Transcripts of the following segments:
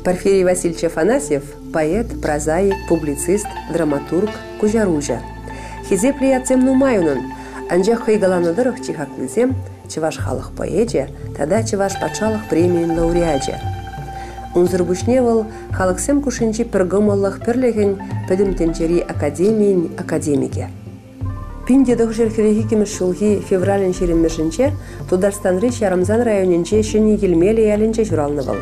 Порфирий Васильевич Афанасьев поэт, прозаик, публицист, драматург, куҫаруҫӑ. Хисеплӗ ятсем нумай унӑн, анчах хӑй каланӑ тӑрӑх чи хаклисем Чӑваш халӑх поэчӗ тата Чӑваш патшалӑх премийӗн лауреачӗ. Унсӑр пуҫне вӑл халӑхсем хушшинчи пӗркӑмӑллӑх пӗрлӗхӗн Пӗтӗм тӗнчери академийӗн академикӗ. 1942 ҫулхи февралӗн 20-мӗшӗнче Тутарстанри Ҫарӑмсан районӗнче Ҫӗнӗ Йӗлмелӗ ялӗнче ҫуралнӑ вӑл.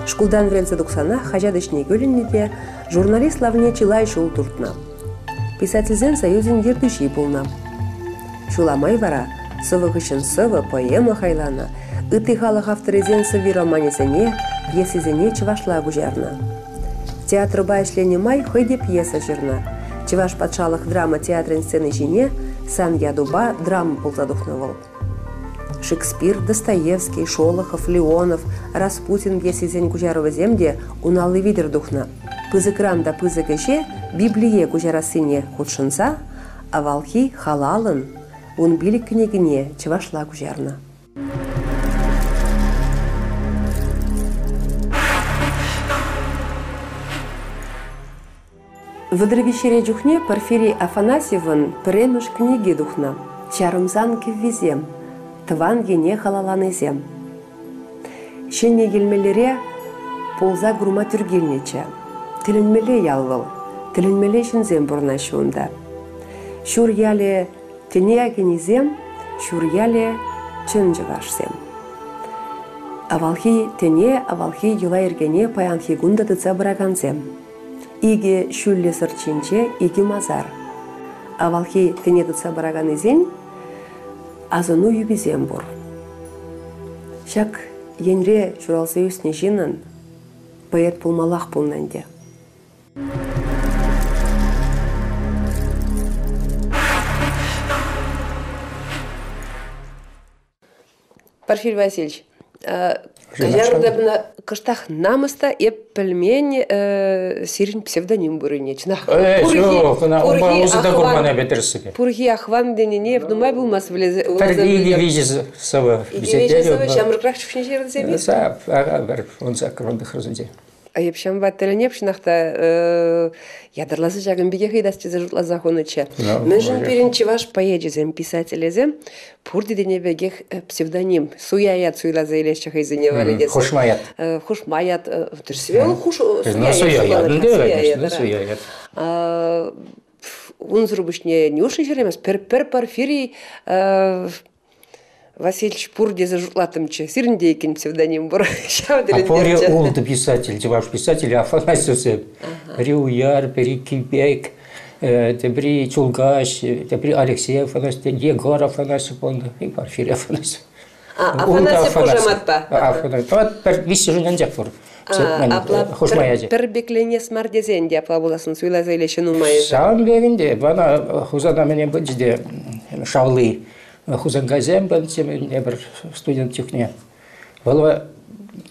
Шкултан вӗренсе тухсанах хаҫат ӗҫне кӳлӗннӗ те журналист лавне чылай ҫул туртнӑ. Писательсен союзӗн ертӳҫи пулнӑ. Ҫула май вара сӑвӑ хыҫҫӑн сӑвӑ, поэма хайланӑ, ытти халӑх авторӗсен сӑвви-романӗсене, пьесисене чӑвашла куҫарнӑ. Театрпа ӗҫленӗ май хӑй те пьеса ҫырнӑ. Чӑваш патшалӑх драма театрӗн сцени ҫине Сан ятупа драма пулса тухнӑ вӑл. Шекспир, Достоевский, Шолохов, Леонов, Распутин пьесисен куҫарӑвӗсем те ун алли витӗр тухнӑ. Пысӑкран та пысӑк ӗҫе Библие куҫарассине хутшӑнса авалхи халалӑн 15 кӗнекине чӑвашла куҫарнӑ. Вӑтӑр виҫҫӗре чухне Порфирий Афанасьевӑн пӗрремӗш кӗнеки тухнӑ «Ҫарӑмсан кӗввисем. Тӑван ене халалланисем». Ҫӗнӗ Йӗлмеллере пулса курма тӳр килнӗччӗ. Тӗлӗнмелле ял вӑл, тӗлӗнмелле ҫынсем пурӑнаҫҫӗ унта. Ҫур ялӗ тӗне кӗнисем, ҫур ялӗ чӑн чӑвашсем. Авалхи тӗне, авалхи йӑла-йӗркене паянхи кун та тытса пыракансем. Икӗ ҫӳллӗ сӑрт ҫинче икӗ масар. Авалхи тӗне тытса пыраканнисен асӑну юписем пур. Ҫак енре ҫуралса ӳснӗ ҫыннӑн поэт пулмаллах пулнӑ ӗнтӗ. Порфирий Васильевич, каҫарӑр кӑштах намӑс та эп пӗлмен сирӗн псевдоним вырӑнне. Чӑнах. Пурхи Ахван тенине эп нумай пулмасть вӗлесе. Пӗр икӗ сӑвӑ. Икӗ сӑвӑ ҫамрӑкрах чухне ҫырнисем-и? Ага, он саккӑрӑн тӑххӑрсенче. Эп ҫавӑнпа тӗлӗнеп чӑнах та ятарласа ҫакӑн пекех ыйтас тесе шутласа хунӑччӗ. Мӗншӗн пирӗн чӑваш поэчӗсем, писателӗсем пурте тенӗ пекех псевдоним, суя ят суйласа илеҫҫӗ хӑйсене валли тесе. Хушма ят. Хушма ят. Тӗрӗссипе вӑл суя ят. Суя ят. Унсӑр пуҫне Нюша ҫӳремест. Пӗр Порфирий Васильевич пур тесе шутлаттӑмччӗ. Сирӗн те иккен псевдоним пур. Ҫав тӗлӗнтерчӗ. Пур ултӑ писатель, чӑваш писатель Афанасьевсем. Пӗри Уяр, пӗри Кипек, тепри Чулкаҫ, тепри Алексей Афанасьев, Егор Афанасьев пулнӑ, и Порфирий Афанасьев. Афанасьев хушаматпа. Афанасьев. Пӗр виҫҫӗшӗн анчах пур. Хушма ячӗ. Пӗр пекленес мар тесен те апла пулассӑн суйласа илеҫҫӗ нумайӑшӗ. Ҫавӑн пек ӗнтӗ. Мана Хусана мӗне пычӗ те шавли Хусанкайсем эпир студент чухне вӑл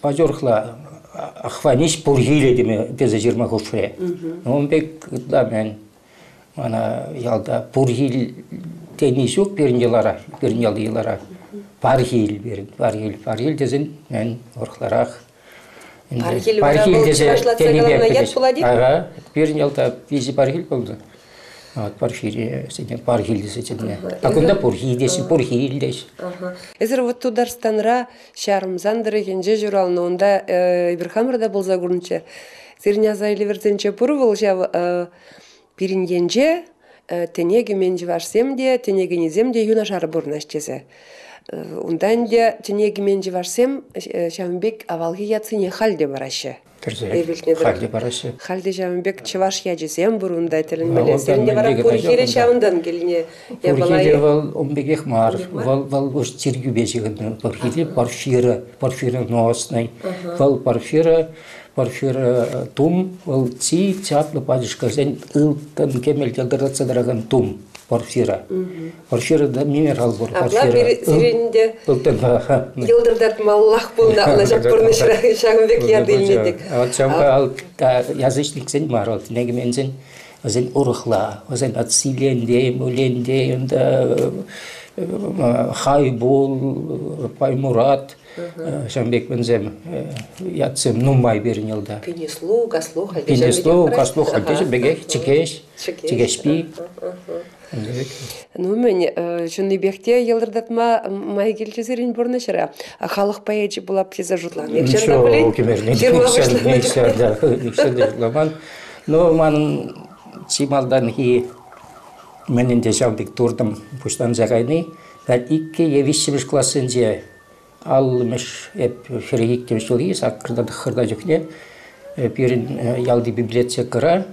пачӑрхла Ахваниҫ пурхиле теме тесе ҫырма хушрӗ. Ун пек ытла мен мана ялта пурхил тени ҫук пирӗн йӑлара, пирӗн ялти йӑлара. Пархил пирӗн, пархил, пархил тесен мен урӑхларах. Пархил вара вӑл чӑвашлатса каланӑ ят пулать-и? Ага, пирӗн ялта виҫӗ пархил пулнӑ. Вот Порфирий Пархил тесе чӗннӗ. А кунта Пурхи теҫҫӗ, Пурхил теҫҫӗ. Эсир вот Тутарстанра Ҫарӑмсан тӑрӑхӗнче ҫуралнӑ. Унта эпир хамӑр та пулса курнӑччӗ. Сирӗн аса илӗверсенче пур вӑл ҫав пирӗн енче тӗне кӗмен чӑвашсем те, тӗне кӗнисем те юнашар пурӑнаҫ тесе. Унта ӗнтӗ тӗне кӗмен чӑвашсем ҫавӑн пек авалхи ятсене халь те параҫҫӗ. Халь те параҫҫӗ. Халь те ҫавӑн пек чӑваш ячӗсем пур унта тӗлӗнмелле. Сирӗн те вара пур хирӗ ҫавӑнтан килнӗ япала. Пур вӑл ун пекех мар. Вӑл вӑл чиркӳпе ҫыхӑннӑ. Порфири Порфира, Порфироносный. Вӑл Порфира, Порфира тум, вӑл чи чаплӑ пачӑшкӑсен ылтӑн кӗмӗл йӑлтӑртатса тӑракан тум. Порфира. Порфира да минерал пур. Апла сирӗн те йӑлтӑртатмаллах пулнӑ апла ҫак пурнӑҫра ҫакӑн пек ят илнӗ тӗк. Ҫавӑнпа язычниксен мар, вӑл тӗне кӗменсен. Вӗсен урӑхла, вӗсен Силенте, Муленте, унта Хайбул, Паймурат, ҫавӑн пек мӗнсем ятсем нумай пирӗн ялта. Пинеслу, Каслу, Пинеслу, Каслу, хальте пекех, Чӗкеҫ, Чӗкеҫпи. Ну, мӗн, чӑннипех те йӑлтӑртатма май килчӗ сирӗн пурнӑҫра. Халӑх поэчӗ пулап тесе шутланӑ. Ничего, кӗмерне шутламан. Ну, манӑн чи малтанхи мӗн ӗнтӗ ҫав пек туртӑм пуҫланса кайни, иккӗ е виҫҫӗмӗш классенче 50-мӗш, эп 42-мӗш ҫулхи саккӑрта тӑххӑрта чухне пирӗн ялти библиотекӑра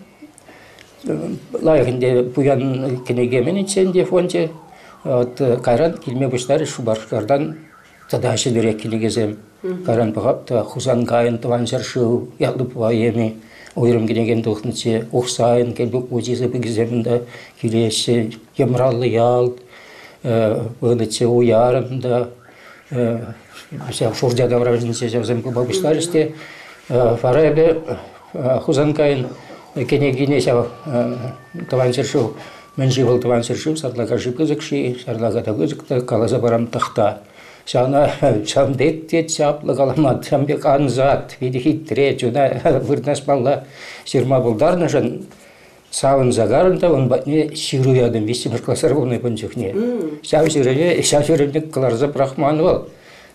лайӑх ӗнтӗ пуян кӗнеке мӗнччӗ ӗнтӗ фончӗ. Вот кайран килме пуҫларӗҫ Шупашкартан тата ҫӗнӗрех кӗнекесем. Кайран пӑхап та Хусанкайӑн Тӑван ҫӗршыв ятлӑ поэми уйрӑм кӗнекен тухнӑччӗ. Ухсайӑн Кӗлпук мучи сыпӑкӗсем та килеҫҫӗ. Йӑмраллӑ ял пынӑччӗ, Уярӑн та ҫав Шурча таврашӗнче ҫавсем пыма пуҫларӗҫ те вара эпӗ Хусанкайӑн кӗнекине ҫав Тӑван ҫӗршыв мӗн-ши вӑл Тӑван ҫӗршыв, сарлака-ши пысӑк-ши, сарлака та пысӑк та, каласа парам тӑхта. Ҫавна ҫавӑн пек те чаплӑ калама, ҫавӑн пек ансат, питӗ хитре, чуна вырнаҫмалла ҫырма пултарнӑшӑн савӑнса карӑн та ун патне ҫыру ятӑм виҫҫӗмӗш класра пулнӑ ун чухне. Ҫав ҫырӑве, ҫав ҫырӑвне кӑларса пӑрахман вӑл.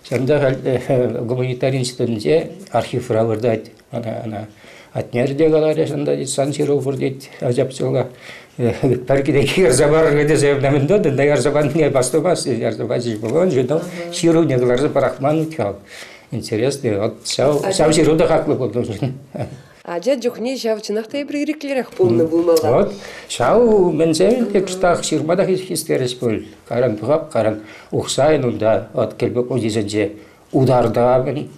Ҫавӑнта халь гуманитари институтӗнче архивра выртать. Ӑна Атнер те каларӗ, ҫавӑнта тет, сан ҫыру пур тет, ачапчӑлла. Пӗр кӗнеке ярса парӑр тесе мӗн тӑтӑн та ярса панине пастумасть, ярса пачӗҫ пулсан, ҫыруне кӑларса пӑрахман вӗт-ха. Интересно, вот ҫав ҫыру та хаклӑ пулнӑ. Ача чухне ҫав чӑнах та эпир ирӗклӗрех пулнӑ пулмалла. Вот ҫав мӗнсем те кӑштах ҫырма та хистерӗҫ пуль. Кайран пӑхап, кайран Ухсайӑн унта вот Кӗлпук музейсенче утарта мӗн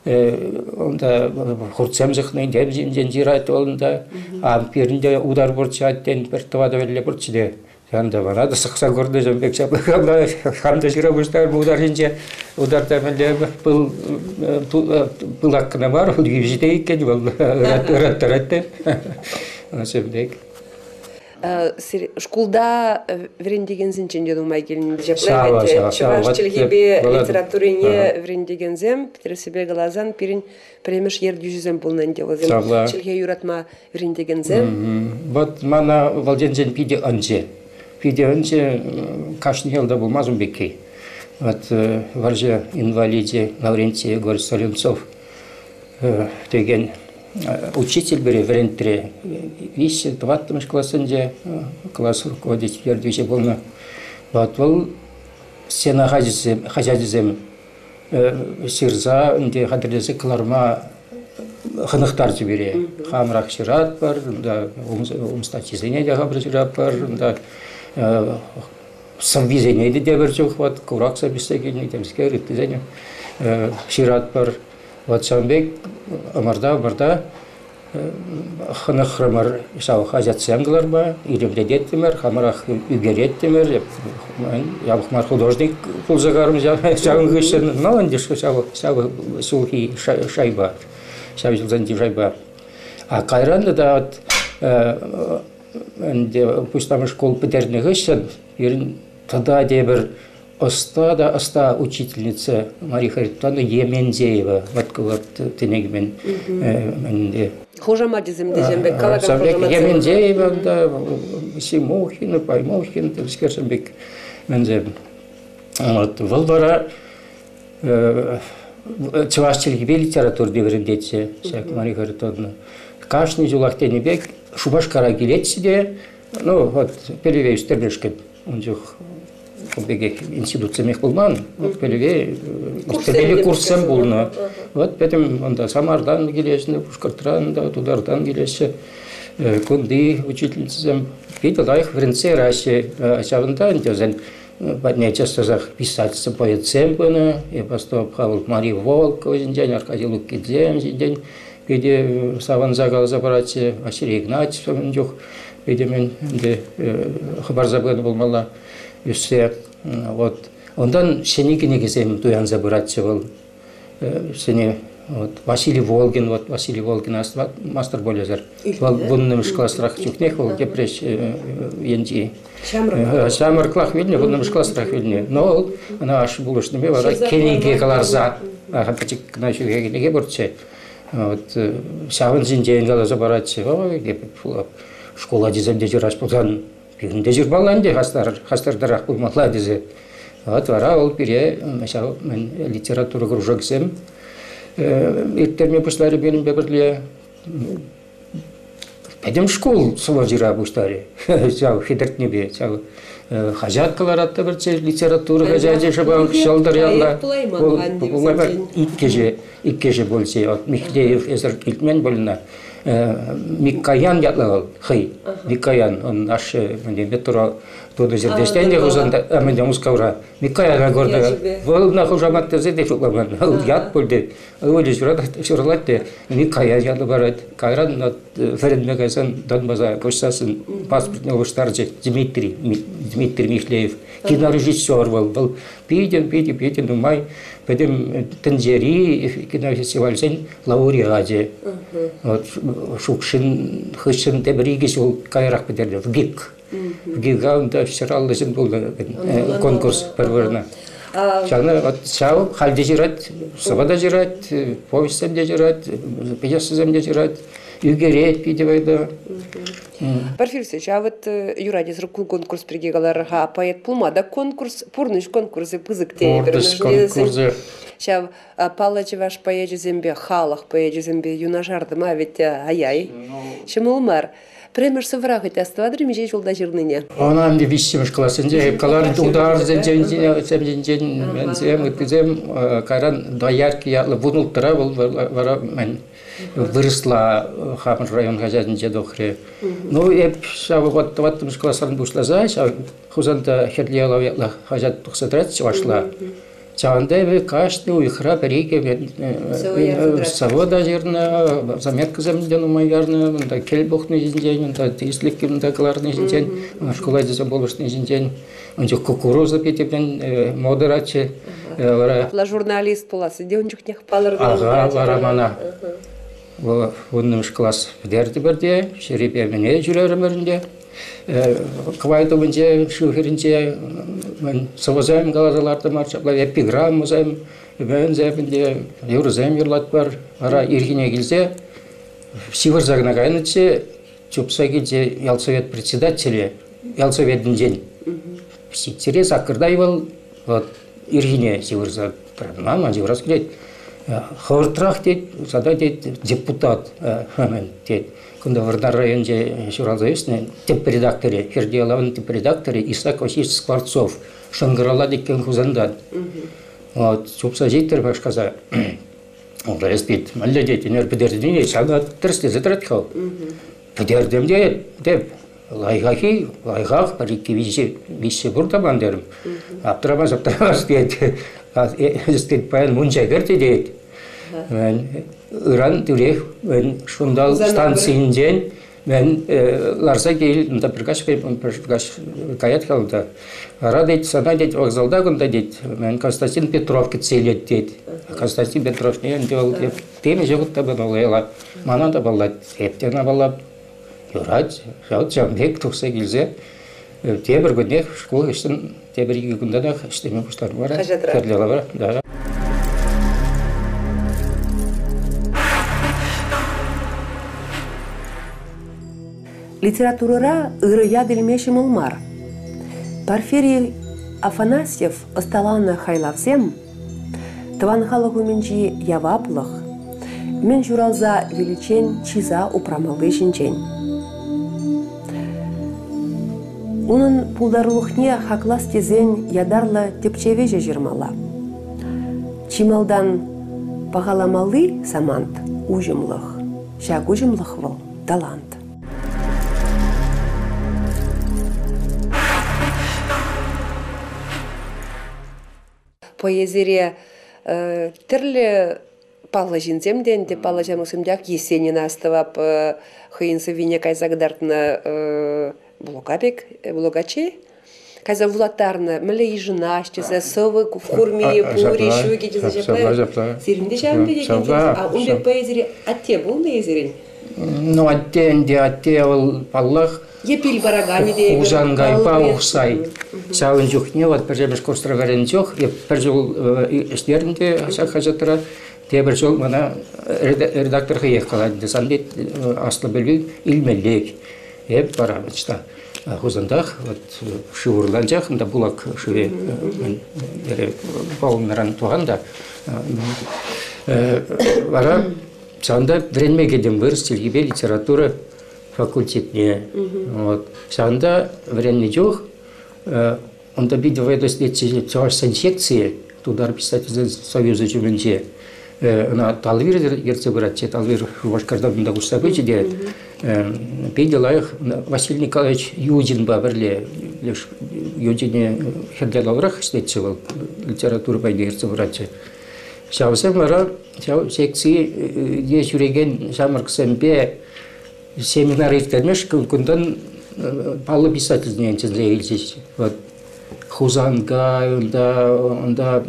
унта хуртсем сыхни тем ҫинчен ҫырать вӑл унта. А пирӗн те утар пурччӗ аттен пӗр тӑватӑ вӗлле пурччӗ те. Ҫавӑнта вара та сӑхса курнӑ ҫавӑн пек ҫапла хам та ҫыра пуҫтарнӑ утар ҫинче. Утарта мӗнле пыл пылак кӑна мар, йӳҫӗ те иккен вӑл ыраттарать те. Ҫавӑн пек. Шкулта вӗрентекенсенчен те нумай килнӗ. Ҫапла чӑваш чӗлхипе литературине вӗрентекенсем, тӗрӗссипе каласан, пирӗн пӗрремӗш ертӳҫӗсем пулнӑ ӗнтӗ вӗсем. Чӗлхе юратма вӗрентекенсем. Вот мана вӑл енчен питӗ ӑнчӗ. Питӗ ӑнчӗ, кашни ялта пулмасть ун пекки. Вот вӑрҫӑ инваличӗ Лаврентий Егорович Соленцов текен учитель пире вӗрентрӗ. Виҫҫӗ, тӑваттӑмӗш классенче класс руководитель ертӳҫи пулнӑ. Вот вӑл стена хаҫачӗсем ҫырса ӗнтӗ хатӗрлесе кӑларма хӑнӑхтарчӗ пире. Хамӑрах ҫыратпӑр, унта ум статйисене те хамӑр ҫыратпӑр, унта сӑввисене те тепӗр чух вот куракса пиҫсе килнӗ темскер ыттисене ҫыратпӑр. Вот ҫавӑн пек ӑмӑрта-ӑмӑрта хӑнӑхрӑмӑр ҫав хаҫатсем кӑларма, илемлететтӗмӗр, хамӑрах ӳкереттӗмӗр. Япӑх мар художник пулса карӑм ҫавӑн хыҫҫӑн. Ну, ӗнтӗ ҫав, ҫав ҫулхи шайба, ҫав ҫулсенчи шайба. А кайран тата ӗнтӗ пуҫламӑш шкул пӗтернӗ хыҫҫӑн пирӗн тата тепӗр ӑста та ӑста учительница Мария Харитоновна Емензеева вот тӗнекмен ӗнтӗ. Хушамачӗсем те ҫем пек калакан хушаматсем. Емензеева та Симохина, Паймохин, темскерсем пек мӗнсем. Вот вӑл вара чӑваш чӗлхипе литературипе вӗрентетчӗ ҫак Мария Харитоновна. Кашни ҫулах тенӗ пек Шупашкара килетчӗ те, ну вот пӗлӗве ӳстермешкӗн ун чух ун пекех институтсемех пулман. Вот пӗлӗве ӳстермелли курссем пулнӑ. Вот пӗтӗм унта Самартан килеҫҫӗ, Пушкӑртран та, Тутартан килеҫҫӗ. Кунти учительницӑсем питӗ лайӑх вӗрентсе яраҫҫӗ. Ҫавӑнта ӗнтӗ вӗсен патне час-часах писательсем, поэтсем пынӑ. Эп астӑвап-ха вӑл Мария Волкова ҫинчен, Аркадий Лукинсем ҫинчен питӗ савӑнса каласа паратчӗ. Василий Игнатьев ун чух питӗ мӗн ӗнтӗ хӑпарса пынӑ пулмалла ӳссе. Вот. Унтан ҫӗнӗ кӗнекесем туянса пыратчӗ вӑл. Ҫӗнӗ Вот Василий Волгин, вот Василий Волгин мастер болезер. Вӑл вуннӑмӗш класрах чухнех вӑл тепре енчи. Ҫамрӑклах вилнӗ, вуннӑмӗш класрах вилнӗ. Но вӑл ӑна ашшӗ пулӑшнипе вара кӗнеке кӑларса, пӗчӗк кӑна ҫӳхе кӗнеке пурччӗ. Вот ҫавӑн ҫинчен каласа паратчӗ. Шкул ачисем те ҫыраҫ пулсан пирӗн те ҫырмалла ӗнтӗ хастартарах пулмалла тесе. Вот вара вӑл пире ҫав литература кружокӗсем ирттерме пуҫларӗ пирӗнпе пӗрле. Пӗтӗм шкул сӑвӑ ҫыра пуҫларӗ ҫав хӗтӗртнипе. Ҫав хаҫат кӑлараттӑмӑрччӗ, литература хаҫачӗ шӑпах ҫӑлтӑр ялла. Иккӗшӗ, иккӗшӗ пулчӗ. Вот Михлеев эсӗр илтмен пулнӑ. Миккаян ятлӑ вӑл хӑй. Миккаян, он ашшӗ метро тунӑ ҫӗрте ӗҫленӗ Хусанта, мӗнте Мускавра. Миккаяна курнӑ. Вӑл на хушамат тесе те шутламан. Вӑл ят пуль тет. Ывӑлӗ ҫуралать те Миккаян ятлӑ парать. Кайран вӗренме кайсан Донбаса куҫсассӑн паспортне улӑштарчӗ Дмитрий, Дмитрий Михлеев. Кинорежиссер вӑл. Вӑл питӗ, питӗ, питӗ нумай пӗтӗм тӗнчери кинофестивальсен лауреачӗ. Вот Шукшин хыҫҫӑн тепӗр икӗ ҫул каярах пӗтернӗ ВГИК. ВГИКа унта 150 ҫын пулнӑ конкурс пӗр вырӑна. Ҫавна вот ҫав халь те ҫырать, сӑвӑ та ҫырать, повеҫсем те ҫырать, пьесӑсем те ҫырать, ӳкерет питӗ вӑйлӑ. Порфирий а вот юрать эсир ку конкурс пирки каларӑр-ха, поэт пулма та конкурс, пурнӑҫ конкурсӗ пысӑк тейӗпӗр. Пурнӑҫ конкурсӗ. Ҫав паллӑ чӑваш поэчӗсемпе, халӑх поэчӗсемпе юнашар тӑма ведь ай-ай, ҫӑмӑл мар. Пӗрремӗш сӑвӑра хӑть астӑватӑр миҫе ҫулта ҫырнине? Ӑна ӗнтӗ виҫҫӗмӗш классенче каларӗ тутарсенчен, ҫинчен, ыттисем кайран доярки ятлӑ вунулттӑра вӑл вара мӗн вырӑсла хамӑр район хаҫатӗнче тухрӗ. Ну, эп ҫав вӑхӑт тӑваттӑмӗш класран пуҫласа ҫав Хусанта Хӗрлӗ ялав ятлӑ хаҫат тухса тӑрать чӑвашла. Ҫавӑнта эпӗ кашни уйӑхра пӗр-икӗ сӑвӑ та ҫырнӑ, заметкӑсем те нумай ярнӑ, унта кӗл пухни ҫинчен, унта тислӗк унта кӑларни ҫинчен, шкул ачисем пулӑшни ҫинчен. Ун чух кукуруза питӗ модӑраччӗ. Вара Апла журналист пуласси те ун чухнех палӑрнӑ. Ага, вара мана вуннӑмӗш класс пӗтертӗмӗр те, ҫӗрӗпе мӗне ҫӳрерӗмӗр ӗнтӗ. Кӑвайт умӗнче, шыв хӗрринче сӑвӑсем каласа лартӑмӑр, ҫапла эпиграммӑсем, мӗнсем ӗнтӗ, юрӑсем юрлатпӑр. Вара ирхине килсе ҫывӑрса кӑна кайнӑччӗ, чупса килчӗ ял совет председателӗ, ял советӗнчен. Сиктере саккӑрта вӑл вот ирхине ҫывӑрса тӑратма, ман ҫывӑрас килет. Хӑвӑртрах тет, сада тет, депутат тет. Кунта Вӑрнар районӗнче ҫуралса ӳснӗ тӗп редакторӗ, Хӗрти ялавӑн тӗп редакторӗ Исак Васильевич Скворцов шӑнкӑравлать иккен Хусантан. Вот, чупса ҫиттӗр пашкаса. Унта пит мӗнле тет, ӗнер пӗтертӗн ҫакӑ тӗрӗслесе тӑрать-ха вӑл. Пӗтертӗм те, теп, лайӑхах-и, лайӑхах, пӗр-иккӗ виҫҫӗ пур та ман терӗм. Аптӑрамас, аптӑрамас тет. Тет, паян мунча кӗртӗ тет. Ыран тӳрех Шунтал станцийӗнчен Мен ларса кил, унта пӗр каҫ пӗр каҫ каять-ха унта. Вара тет, сана тет, вокзалта кунта тет, мен Константин Петров кӗтсе илет тет. Константин Петров не ӗнтӗ вӑл темиҫе хут та пымалла. Мана та паллать, эп те ӑна паллап. Юрать, ҫав ҫавӑн пек тухса килсе тепӗр куннех шкул хыҫҫӑн тепӗр икӗ кунтанах ӗҫлеме пуҫларӑм вара. Хаҫатра. Хӗрлӗ лавра, да. Литературӑра ырӑ ят илме ҫӑмӑл мар. Порфирий Афанасьев ӑсталанӑ хайлавсем тӑван халӑх умӗнчи яваплӑх, мӗн ҫуралса виличчен чыса упрамалли ҫинчен. Унӑн пултарулӑхне хаклас тесен ятарлӑ тӗпчев ӗҫӗ ҫырмалла. Чи малтан пахаламалли самант – уҫӑмлӑх. Ҫак уҫӑмлӑх вӑл – талант. Поэзире тӗрлӗ паллӑ ҫынсем те ӗнтӗ, паллӑ ҫамрӑксем те ак Есенина астӑвап хӑйӗн сӑввине кайса кӑтартнӑ блока пек, блокачи. кайса вулаттарнӑ, мӗнле йышӑнаҫ тесе, сӑвӑ курми, пури, ҫуки тесе ҫапла. Ҫапла. Сирӗн те ҫавӑн пекех А ун пек поэзире атте пулнӑ-и сирӗн? Ну, атте ӗнтӗ, атте вӑл, паллах, Е пил параканӗ те Хусанкайпа Ухсай. Ҫавӑн чухне вот пӗрремӗш курсра вӗреннӗ чух эп пӗр ҫул ӗҫлерӗм те ҫак хаҫатра. Тепӗр ҫул мана редактор хӑех калать, сан тет аслӑ пӗлӳ илмеллех. Эп вара ӑҫта Хусантах вот шыв урланчах, унта Булак шывӗ палӑннӑран тухан та. Вара ҫавӑнта вӗренме кӗтӗм вырӑс чӗлхипе литература факультетне. Вот. Ҫавӑнта вӗреннӗ чух унта питӗ вӑйлӑ ӗҫлетчӗ чӑвашсен секцийӗ Тутар писательсен союзӗ ҫумӗнче. Ӑна Талвир ертсе пыратчӗ. Талвир Шупашкарта кунта куҫса пычӗ те питӗ лайӑх Василий Николаевич Юдинпа пӗрле Юдине хӗрлӗ лаврах ӗҫлетчӗ вӑл, литература пайне ертсе пыратчӗ. Ҫавсем вара ҫав секцие ҫӳрекен ҫамрӑксемпе семинар ирттермешкӗн кунтан паллӑ писательсене чӗнсе илчӗҫ. Вот Хусанкай, унта, унта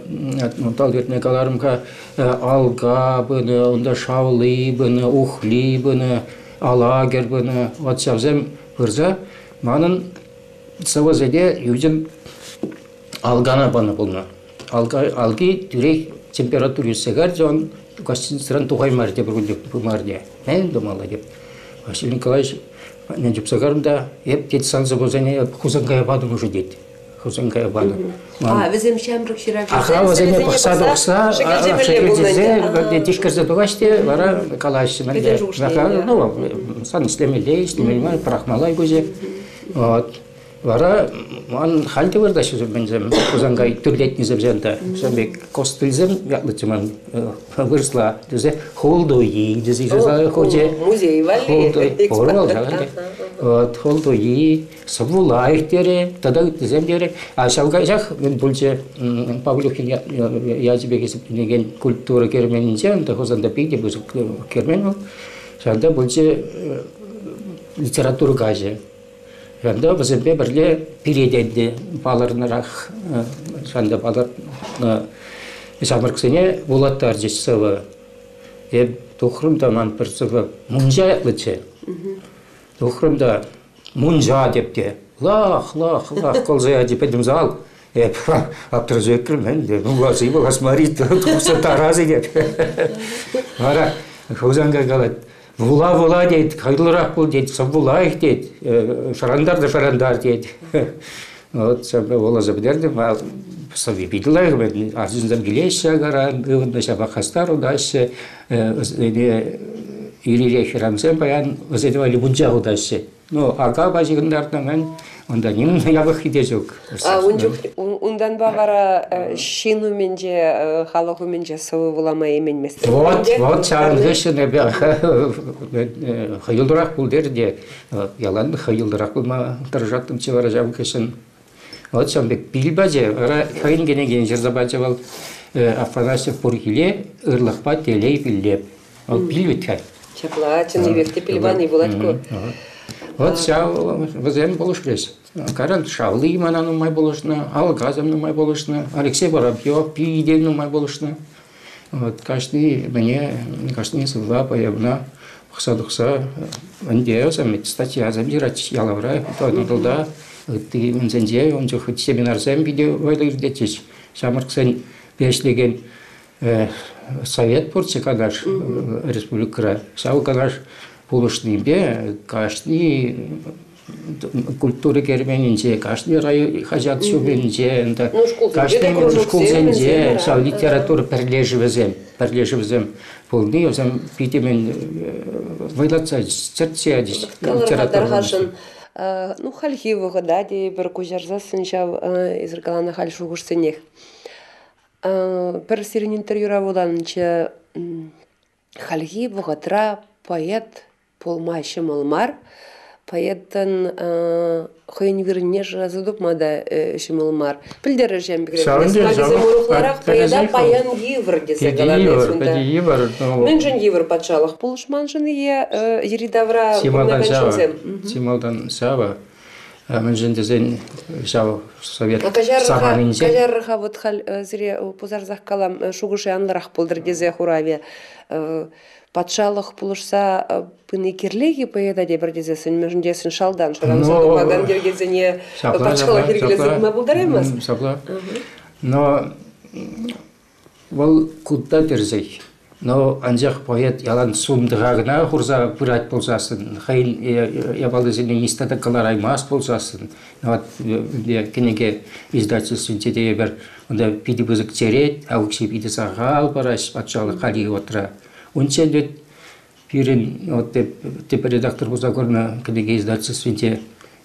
Талвирне каларӑм-ха, Алка пынӑ, унта Шавли пынӑ, Ухли пынӑ, Алагер пынӑ. Вот ҫавсем пырса манӑн сӑвӑсене ӳсӗм Алкана панӑ пулнӑ. Алки тӳрех температура ӳссе кайрӗ, он гостиницӑран тухаймарӗ тепӗр кун пымарӗ те. Мӗн тумалла теп. Василий Николаевич патне чупса карӑм та, эп тет сан сӑвӑсене Хусанкая патӑм уже тет. Хусанкая патӑм. А, вӗсем ҫамрӑк ҫыравҫӑсем. Аха, вӗсене пӑхса тухса, шӗкӗлчемелле тишкерсе тухаҫ те, вара калаҫҫӗ. Ну, сан ӗҫлемелле, ӗҫлемелле мар, пӑрахмалла куҫӗ. Вот. Вара ман халь те выртаҫҫӗ мӗнсем, Хусанкай тӳрлетнисем та. Ҫавӑн пек костыльсем ятлӑччӗ ман вырӑсла тесе холдуи тесе ҫырса хучӗ. Музей валли. Пур вӑл ҫавӑн Вот холдуи, Сывулаев терӗ, тата ыттисем терӗ. А ҫав каҫах мӗн пулчӗ Павлюхин ячӗпе хисепленекен культура керменӗнче, унта Хусанта питӗ пысӑк кермен вӑл. Ҫавӑнта пулчӗ литература каҫӗ. Ҫавӑнта вӗсемпе пӗрле пире те ӗнтӗ палӑрнӑрах ҫавӑнта палӑртнӑ ҫамрӑксене вулаттарчӗҫ сӑвӑ. Эп тухрӑм та ман пӗр сӑвӑ мунча ятлӑччӗ. Тухрӑм та мунча теп те лах, лах, лах кӑлса ячӗ пӗтӗм зал. Эп аптӑраса ӳкрӗм ӗнтӗ. Ну, ласси пулас мар тухса тарас тет. Вара Хусанкай калать, Вула-вула тет, хӑйлӑрах пул тет, сӑввулаих тет, шӑрантар та шӑрантар тет. Вот вуласа пӗтертӗм, сӑвви питӗ лайӑх вӗт. Арҫынсем килеҫҫӗ акаран, ывӑннӑ ҫапах хастар утаҫҫӗ. Вӗсене ир-ирех хӗрарӑмсем паян вӗсене валли мунча хутаҫҫӗ. Ну, акапа ҫыхӑнтарнӑ мӗн, унта ним япӑххи те ҫук. А ун чух унтанпа вара ҫын умӗнче, халӑх умӗнче сӑвӑ вулама именместӗн. Вот, вот ҫавӑн хыҫҫӑн эпӗ хӑюллӑрах пултӑр те ялан хӑюллӑрах пулма тӑрӑшаттӑмччӗ вара ҫавӑн хыҫҫӑн. Вот ҫавӑн пек пил пачӗ, вара хӑйӗн кӗнекине ҫырса пачӗ вӑл Афанасьев Пурхиле ырлӑхпа телей пиллеп. Вӑл пил вӗт-ха. Ҫапла, чӑннипех те пил пани пулать ку. Вот ҫав вӗсем пулӑшрӗҫ. Кайран Шавли мана нумай пулӑшнӑ, Алгазов нумай пулӑшнӑ, Алексей Воробьев питӗ нумай пулӑшнӑ. Вот кашни мӗне, кашни сывла поэмӑна пӑхса тухса ӗнтӗ статьясем ҫырать ялавра, тӑтӑлта, ытти мӗнсенче ун чух семинарсем питӗ вӑйлӑ иртетчӗҫ. Ҫамрӑксен ӗҫлекен совет пурччӗ Канаш республикӑра. Ҫав Канаш пулӑшнипе кашни культура керменӗнче, кашни район хаҫат ҫумӗнче, ӗнтӗ кашни шкулсенче ҫав литература пӗрлешӗвӗсем, пӗрлешӗвӗсем пулни вӗсем питӗ мӗн вӑйлатса чӗртсе ячӗҫ литература. Ну, хальхи вӑхӑта тейӗпӗр куҫарсассӑн ҫав эсир каланӑ халь шухӑшсенех. Пӗр сирӗн интервьюра вуланӑччӗ, хальхи вӑхӑтра поэт пулма ҫӑмӑл мар. Поэтӑн хӑйӗн вырӑнне шыраса тупма та ҫӑмӑл мар. Пӗлтерӗшӗм пекрех. Урӑхларах поэта паян йывӑр тесе каланӑ Питӗ йывӑр. Мӗншӗн йывӑр патшалӑх пулӑшманшӑн е йӗри-тавра пурӑнакан ҫынсем? Чи малтан ҫавӑ. Мӗншӗн тесен ҫав совет саманинче... Каҫарӑр-ха, вот халь сире пусарсах калам, шухӑшӗ анлӑрах пултӑр тесе хуравӗ. Патшалӑх пулӑшса пыни кирлех-и поэта тепӗр тесессӗн, мӗншӗн тесен шалтан шӑранса тухакан йӗркесене патшалӑх йӗркелесе пыма пултараймасть. Ҫапла. Но вӑл кунта тӗрӗсех. Но анчах поэт ялан сунтӑха кӑна хурса пырать пулсассӑн, хӑйӗн япалисене ниҫта та кӑлараймасть пулсассӑн, вот кӗнеке издательствинче те эпир унта питӗ пысӑк черет, а укҫи питӗ сахал параҫ патшалӑх хальхи вӑхӑтра. Унччен вӗт пирӗн вот тӗп редактор пулса курнӑ кӗнеке издательствинче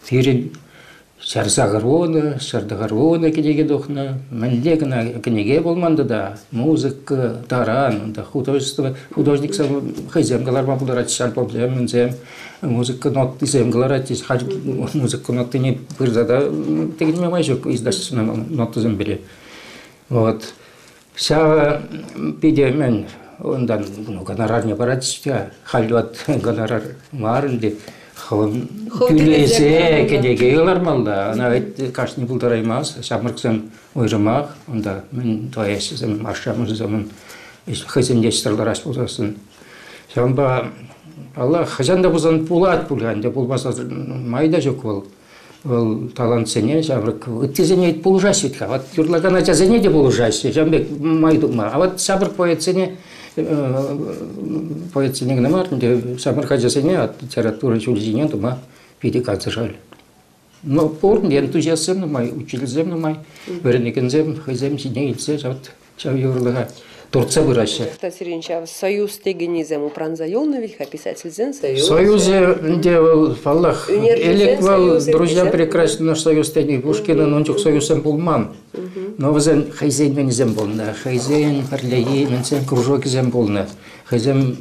пирӗн 180, 190 кӗнеке тухнӑ. Мӗнле кӑна кӗнеке пулман тата музыка таран, унта художество, художниксем хӑйсем кӑларма пултараҫҫӗ альбомсем, мӗнсем, музыка нотисем кӑларатчӗҫ. Халь музыка нотине пырса та тӗкӗнме май ҫук издательство нотӑсем пире. Вот. Ҫав питӗ мӗн унтан ну, гонорарне парать-ҫке. Халь вот гонорар мар ӗнтӗ. Хӑвӑн тӳлесе кӗнеке кӑлармалла. Ӑна вӗт кашни пултараймасть. Ҫамрӑксем уйрӑмах унта мӗн тӑваяҫҫӗсем, ашшӗ-амӑшӗсем хӑйсем те ӗҫсӗр лараҫ пулсассӑн. Ҫавӑнпа, паллах, хӑҫан та пулсан пулать пуль ӗнтӗ, пулмасан май та ҫук вӑл. Вӑл талантсене ҫамрӑк ыттисене пулӑшаҫҫӗ вӗт-ха. Вот юрлакан ачасене те пулӑшаҫҫӗ, ҫавӑн пек май тупма. А вот ҫамрӑк поэтсене поэтсене кӑна мар, ӗнтӗ ҫамрӑк ачасене литература ҫулӗ ҫине тума питӗ кансӗр халь. Но пур энтузиастсем нумай, учительсем нумай, вӗренекенсем хӑйсем ҫине илсе ҫав ҫав йывӑрлӑха туртса пыраҫҫӗ. Сирӗн ҫав союз текеннисем упранса юлнӑ вӗт-ха писательсен союзӗ. Союзӗ ӗнтӗ вӑл, паллах, ӗлӗк вӑл «Друзья прекрасен наш союз» тени Пушкинӑн ун чух союзсем пулман. Но вӗсен хӑйсен мӗнӗсем пулнӑ, хӑйсен пӗрлехи мӗнсен кружокӗсем пулнӑ. Хӑйсем,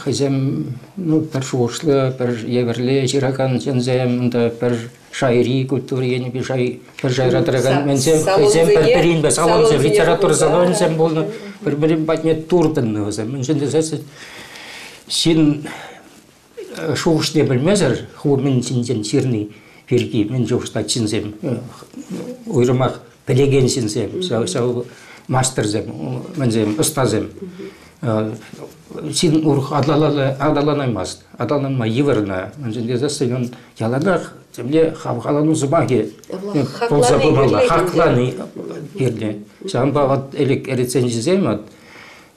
хӑйсем ну, пӗр шухӑшлӑ, пӗр евӗрле ҫыракан ҫынсем, унта пӗр шайри культура енӗпе шай, пӗр шайра тӑракан мӗнсем хӑйсем пӗр-пӗринпе салонсем, литература салонӗсем пулнӑ, пӗр-пӗрин патне туртӑннӑ вӗсем. Мӗншӗн тесен ҫын шухӑшне пӗлмесӗр ху мӗн ҫинчен ҫырни пирки мӗн шухӑшлать ҫынсем, уйрӑмах пӗлекен ҫынсем, ҫав, ҫав маҫтӑрсем, мӗнсем, ӑстасем. Ҫын урӑх аталанаймасть, аталанма йывӑр ӑна. Мӗншӗн тесессӗн он яланах темле хавхалану сӑмахӗ пулса пымалла, хаклани кирлӗ. Ҫавӑнпа вот ӗлӗк рецензисем вот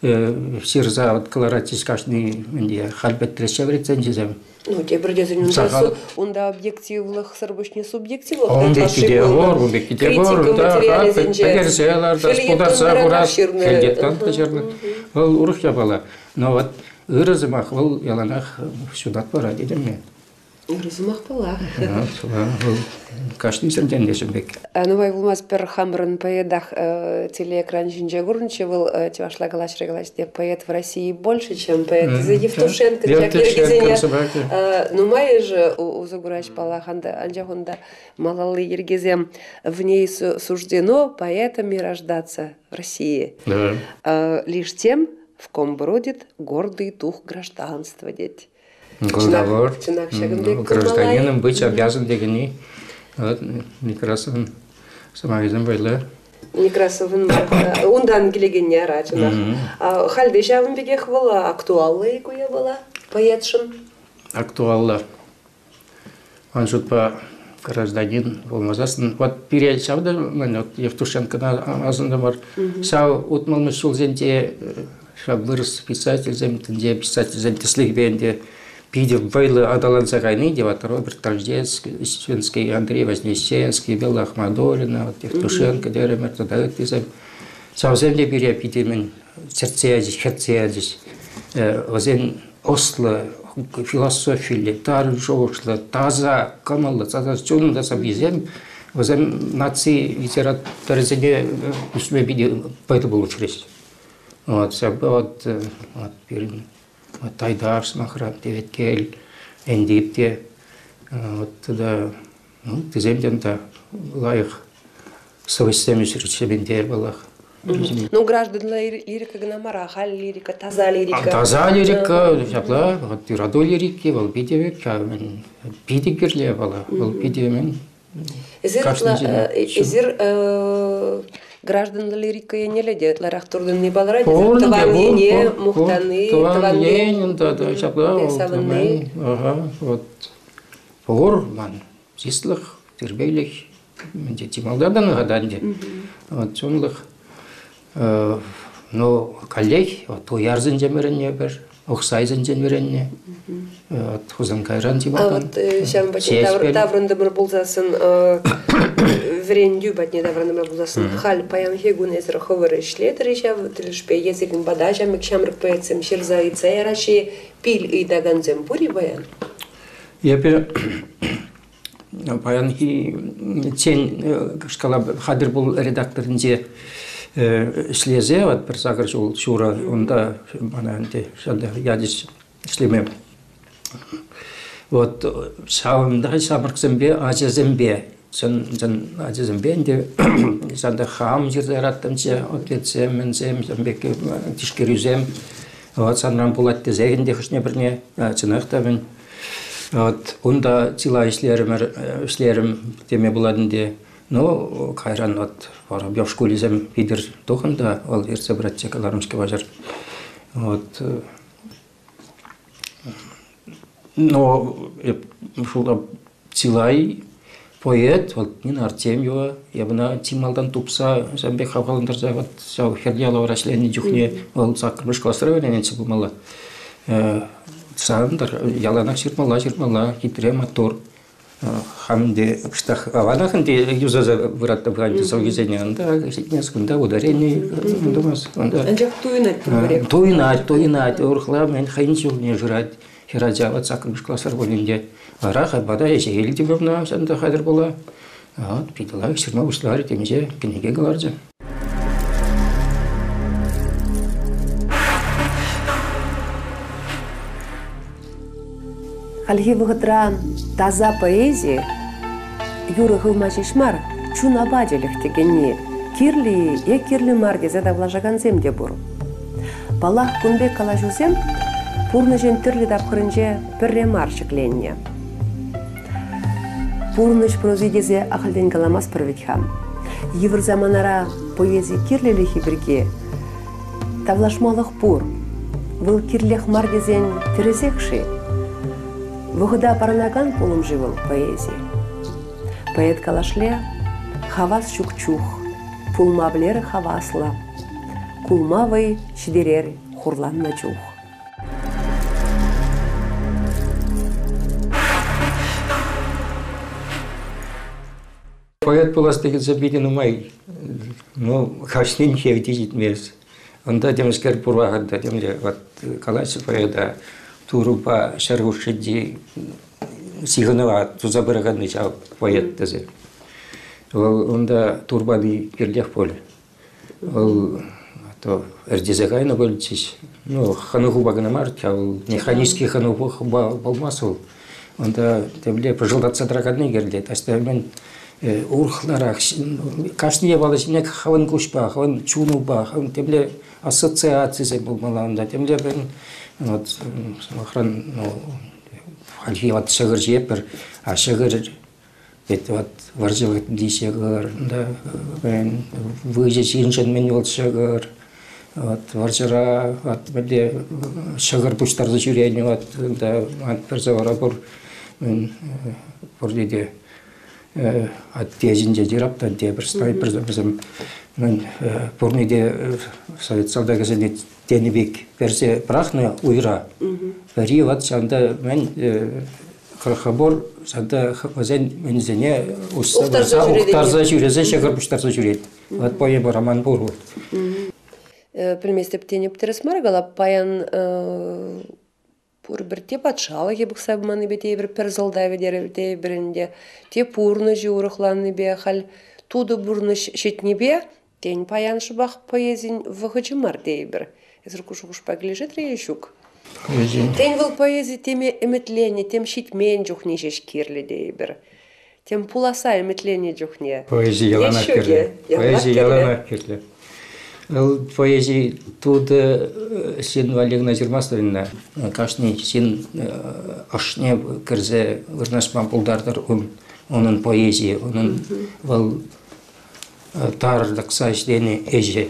ҫырса вот кӑларатчӗҫ кашни ӗнтӗ халь пӗтрӗҫ ҫав рецензисем. Ну, тепӗр тесен унта, унта объективлӑхсӑр пуҫне субъективлӑх Ун пекки те пур, ун пекки те пур. Да, пӗтерсе лартас, путарса хурас, хӗлтеттан та ҫырнӑ. Вӑл урӑх япала. Но вот ырӑ сӑмах вӑл яланах ҫутат парать этемме. Ырӑ сӑмах паллах. Вӑл кашни ҫӗртен те пек. Нумай пулмасть пӗр хамӑрӑн поэтах телеэкран ҫинче курнӑччӗ вӑл чӑвашла калаҫрӗ калаҫрӗ поэт в России больше, чем поэт. Евтушенко ҫак йӗркесене нумайӑшӗ усӑ кураҫ паллах, анчах унта малалли йӗркесем в ней суждено поэтами рождаться в России. Лишь тем, в ком бродит гордый дух гражданства, тет. Договор. Гражданином быть обязан дегени. Вот, Некрасовӑн сӑмахӗсем вӑйлӑ. Некрасовӑн унтан килекенне ара, чӑнах. Хальте ҫавӑн пекех вӑл актуаллӑ-и ку япала поэтшӑн? Актуаллӑ. Ман шутпа, гражданин пулмасассӑн, вот пире ҫав та мӗн, вот Евтушенкӑна асӑнтӑмӑр, ҫав 60-мӗш ҫулсенче ҫав вырӑс писательсем, тӗнче писательсен тӗслӗхӗпе ӗнтӗ питӗ вӑйлӑ аталанса кайни те вот Роберт Рождественский, Андрей Вознесенский, Белла Ахмадуллина, вот Евтушенко терӗмӗр тата ыттисем. Ҫавсем те пире питӗ мӗн чӗртсе ячӗҫ, хӗртсе ячӗҫ. Вӗсен ӑслӑ, философиллӗ, тарӑн шухӑшлӑ, таса кӑмӑллӑ, таса чунлӑ сӑввисем вӗсем наци литературисене ӳсме питӗ вӑйлӑ пулӑшрӗҫ. Вот, вот, вот пирӗн вот Тайташ, сӑмахран, Теветкел, Энтип те, вот тата ну, тесем те та лайӑх сӑвӑҫсем ӳсрӗҫ Сементер паллах. Ну, гражданла лирика кӑна мар, ахаль лирика, таса лирика. Таса лирика, ҫапла, вот юрату лирики, вӑл питӗ питӗ кирлӗ япала. Вӑл питӗ мӗн Эсир, эсир гражданла лирика еннелле те ытларах туртӑнни палӑрать. Тӑван ене мухтани, тӑван ен, да, да, ҫапла. Савӑнни. Ага, вот. Пур ман чыслӑх, тирпейлӗх, ӗнтӗ чи малтан та ӗнтӗ. Вот чунлӑх. Ну, каллех туярсенчен вӗреннӗ эпир, Ухсайсенчен вӗреннӗ. Вот Хусанкайран чи малтан. А вот ҫавӑн патне таврӑнтӑмӑр пулсассӑн, вӗрентӳ патне таврӑнтӑмӑр пулсассӑн, халь паянхи кун эсир хӑвӑр ӗҫлетӗр-и ҫав тӗлӗшпе е сирӗн пата ҫамрӑк поэтсем ҫырса ыйтса яраҫҫӗ-и, пил ыйтакансем пур-и паян? Эпир паянхи тен шкала хатӗр пул редакторӗнче ӗҫлесе вот пӗр сакӑр ҫул ҫурӑ унта мана ӗнтӗ ячӗҫ ӗҫлеме. Вот ҫавӑнта ҫамрӑксемпе ачасемпе чӑн чӑн ачасемпе ӗнтӗ ҫавӑнта хам ҫырса яраттӑмччӗ ответсем, мӗнсем, ҫавӑн пек тишкерӳсем. Вот санран пулать тесех ӗнтӗ хӑшне-пӗрне чӑнах та мӗн. Вот унта чылай ӗҫлерӗмӗр, ӗҫлерӗм теме пулать ӗнтӗ. Ну, кайран вот Воробьев шкулӗсем витӗр тухӑн та вӑл ертсе пыратчӗ Каларӑмский паҫӑр. Вот. Но эп шула чылай поэт, вот Нина Артемьева, я ӑна чи малтан тупса, ҫавӑн пек хавхалантарса вот ҫав хӗрлӗ ялавра ӗҫленӗ чухне вӑл саккӑрмӗш класра вӗренетчӗ пулмалла. Сантӑр яланах ҫырмалла, ҫырмалла, хитре, маттур. Хам ӗнтӗ кӑштах аванах ӗнтӗ юсаса пыраттӑм ӗнтӗ сӑввисене. Унта ҫитмест, кунта ударени тумасть. Унта Анчах туйӑнать пурпӗрех. Туйӑнать, туйӑнать. Урӑхла мӗн хӑйӗн ҫулне шырать. Хӗрача вот саккӑрмӗш класра пулин те. Вара хапата ӗҫе илтӗм ӑна, ҫавӑнта хатӗр пула. Вот питӗ лайӑх ҫырма пуҫларӗ, темиҫе кӗнеке кӑларчӗ. Хальхи вӑхӑтра таса поэзи юрӑ хывма ҫеҫ мар, чун апачӗлӗх текенни кирлӗ-и е кирлӗ мар тесе тавлашакансем те пур. Паллах, кун пек калаҫусем пурнӑҫӑн тӗрлӗ тапхӑрӗнче пӗрре мар ҫӗкленнӗ. Пурнӑҫ прози тесе ахальтен каламастпӑр вӗт-ха. Йывӑр саманара поэзи кирлӗлӗхӗ пирки тавлашмалӑх пур. Вӑл кирлех мар тесен тӗрӗсех-ши? Вӑхӑта парӑнакан пулӑм-ши вӑл поэзи? Поэт калашле, хавас ҫук чух, пулма пӗлер хаваслӑ, кулма вӑй ҫитерер хурланнӑ чух. Поэт пулас текенсем питӗ нумай. Ну, кашнин хевти ҫитмест. Унта темскер пурах унта темле вот калаҫҫӗ поэта Турӑпа ҫӗр хушшинчи ҫыхӑнӑва туса пыраканни ҫав поэт тесе. Вӑл унта турпани кирлех пуль. Вӑл то ӗрчесе кайнӑ пулчӗҫ. Ну, хӑнӑхупа кӑна мар, ҫав механический хӑнӑхупа пулмасть вӑл. Унта темле пӑшӑлтатса тӑраканни кирлӗ. Таҫта мӗн урӑхларах кашни япала ҫине хӑвӑн куҫпа, хӑвӑн чунупа, хӑвӑн темле ассоциацисем пулмалла унта. Темле вот, сӑмахран, ну, хальхи вот ҫӑкӑр ҫиетпӗр, а ҫӑкӑр Ведь вот вӑрҫӑ вӑхӑтӗнчи ҫӑкӑр, да, выҫӑ ҫыншӑн мӗн вӑл ҫӑкӑр. Вот вӑрҫӑра вот мӗнле ҫӑкӑр пуҫтарса ҫӳренӗ, вот да, пӗр сӑвӑра пур пурне те атте ҫинче ҫырап та тепӗр снайпер вӗсем мӗн пурне те совет салтакӗсене тенӗ пек персе пӑрахнӑ уйра. Пӗри вот ҫавӑнта мӗн Крохобор ҫавӑнта вӗсен мӗнсене уҫса пырса ухтарса ҫӳресе ҫӑкӑр пуҫтарса ҫӳрет. Вот поэма роман пур вот. Пӗлместӗп тенӗп тӗрӗс мар калап. Паян пурпӗр те патшалӑхӗ пӑхса пыманнипе тепӗр пӗр сӑлтавӗ тепӗр ӗнтӗ, те пурнӑҫӗ урӑхланнипе халь тутӑ пурнӑҫ ҫитнипе тен, паян шӑпах поэзин вӑхӑчӗ мар тейӗпӗр. Эсир ку шухӑшпа килӗшетӗр-и ҫук? Тен, вӑл поэзи теме ӗмӗтленнӗ, тем ҫитмен чухне ҫеҫ кирлӗ тейӗпӗр. Тем пуласа ӗмӗтленнӗ чухне. Поэзи яланах кирлӗ. Поэзи яланах кирлӗ. Вӑл поэзи тутӑ ҫын валли кӑна ҫырмастӑр ӗнтӗ. Кашни ҫын ӑшне кӗрсе вырнаҫма пултартӑр унӑн поэзийӗ, унӑн вӑл тар тӑкса ӗҫленӗ ӗҫӗ.